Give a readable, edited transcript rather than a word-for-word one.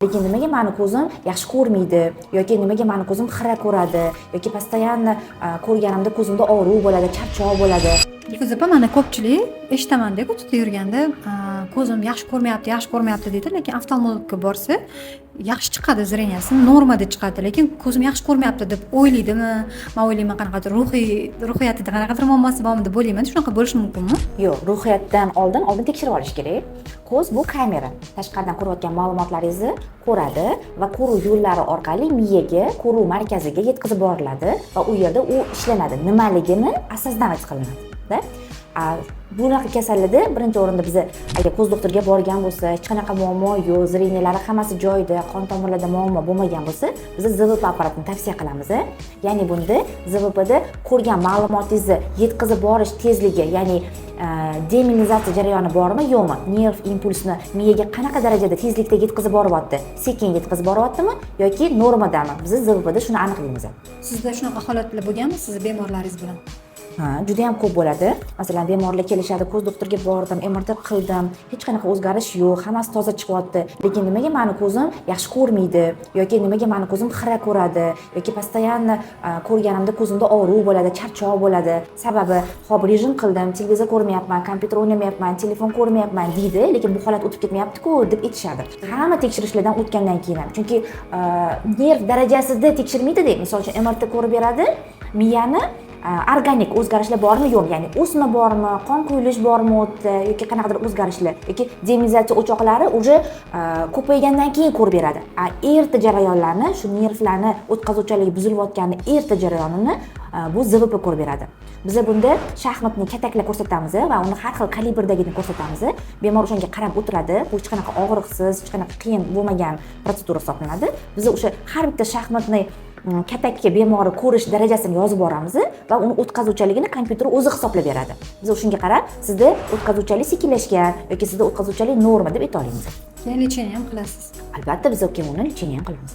Lekin nimaga mani ko'zim yaxshi ko'rmaydi yoki nimaga mani ko'zim xira ko'radi yoki постоянно ko'rganimda ko'zimda og'riq bo'ladi, charchoq bo'ladi. Dilfuza opa, mana ko'pchilik eshitamanda ko'chada yurganda, "Ko'zim yaxshi ko'rmayapti, yaxshi ko'rmayapti", deydi, lekin oftalmologga borsa, yaxshi chiqadi, зрения si normada chiqadi, lekin "Ko'zim yaxshi ko'rmayapti", deb o'ylaydimi? Man o'ylayman, qanaqadir ruhiy, ruhiyatida qanaqadir muammosi bormi deb o'ylayman. Shunaqa bo'lishi mumkinmi? Yo'q, ruhiyatdan oldin tekshirib olish kerak. Ko'z bu kamera, tashqaridan ko'rayotgan ma'lumotlaringizni ko'radi va ko'ruv yo'llari orqali miyaga, ko'ruv markaziga yetkazib boriladi va u yerda u ishlanadi, nimaligini осознавать qilinadi. Bunaqa kasallikda birinchi o'rinda biza, agar ko'z doktoriga borgan bo'lsa, hech qanaqa muammo yo'q, зрения lari hammasi joyida, qon tomirlarida muammo bo'lmagan bo'lsa, biz ЗВП apparatini tavsiya qilamiz. Ya'ni bunda, ЗВПda ko'rgan ma'lumotingizni yetkazib borish tezligi, ya'ni demiyelinizatsiya jarayoni bormi, yo'qmi, nerv impulsni miyaga qanaqa darajada tezlikda yetkazib boryapti, sekin yetkazib boryaptimi yoki normadami, biz ЗВПda shuni aniqlaymiz. Sizda shunaqa holatlar bo'lganmi, sizni bemorlaringiz bilan? Ha, juda yam ko'p bo'ladi. Masalan, bemorlar kelishadi: "Ko'z doktoriga bordim, MRT qildim, hech qanaqa o'zgarish yo'q, hammasi toza chiqyapti, lekin nimaga mani ko'zim yaxshi ko'rmaydi yoki nimaga mani ko'zim xira ko'radi yoki постоянно ko'rganimda ko'zimda og'riq bo'ladi, charchoq bo'ladi? Sababi, hop, rejim qildim, televizor ko'rmayapman, kompyuter o'ynamayapman, telefon ko'rmayapman", deydi, "lekin bu holat o'tib ketmayaptiku", deb aytishadi hamma tekshirishlardan o'tgandan keyin ham. Chunki nerv darajasida tekshirmaydida. Misol uchun, MRT ko'rib beradi miyani, organik o'zgarishlar bormi, yo'qmi, ya'ni o'sma bormi, qon quyilish bormi u yerda yoki qanaqadir o'zgarishlar yoki demiyelinizatsiya o'choqlari уже ko'paygandan keyin ko'rib beradi. A erta jarayonlarni, shu nervlarni o'tkazuvchanligi buzilayotganini erta jarayonini bu ЗВП ko'rib beradi. Biza bunda шахматный kataklar ko'rsatamiz va uni har xil kalibrdagini ko'rsatamiz. Bemor o'shanga qarab o'tiradi. Bu hech qanaqa og'riqsiz, hech qanaqa qiyin bo'lmagan protsedura hisoblanadi. Biz o'sha har bitta шахматный katakka bemorni ko'rish darajasini yozib boramiz va uni o'tkazuvchanligini kompyuter o'zi hisoblab beradi. Biz o'shanga qarab, sizda o'tkazuvchanlik sekinlashgan yoki sizda o'tkazuvchanlik norma deb ayta olamiz. Keyin лечение ham qilasiz. Albatta, biz keyin uni лечение ham qilamiz.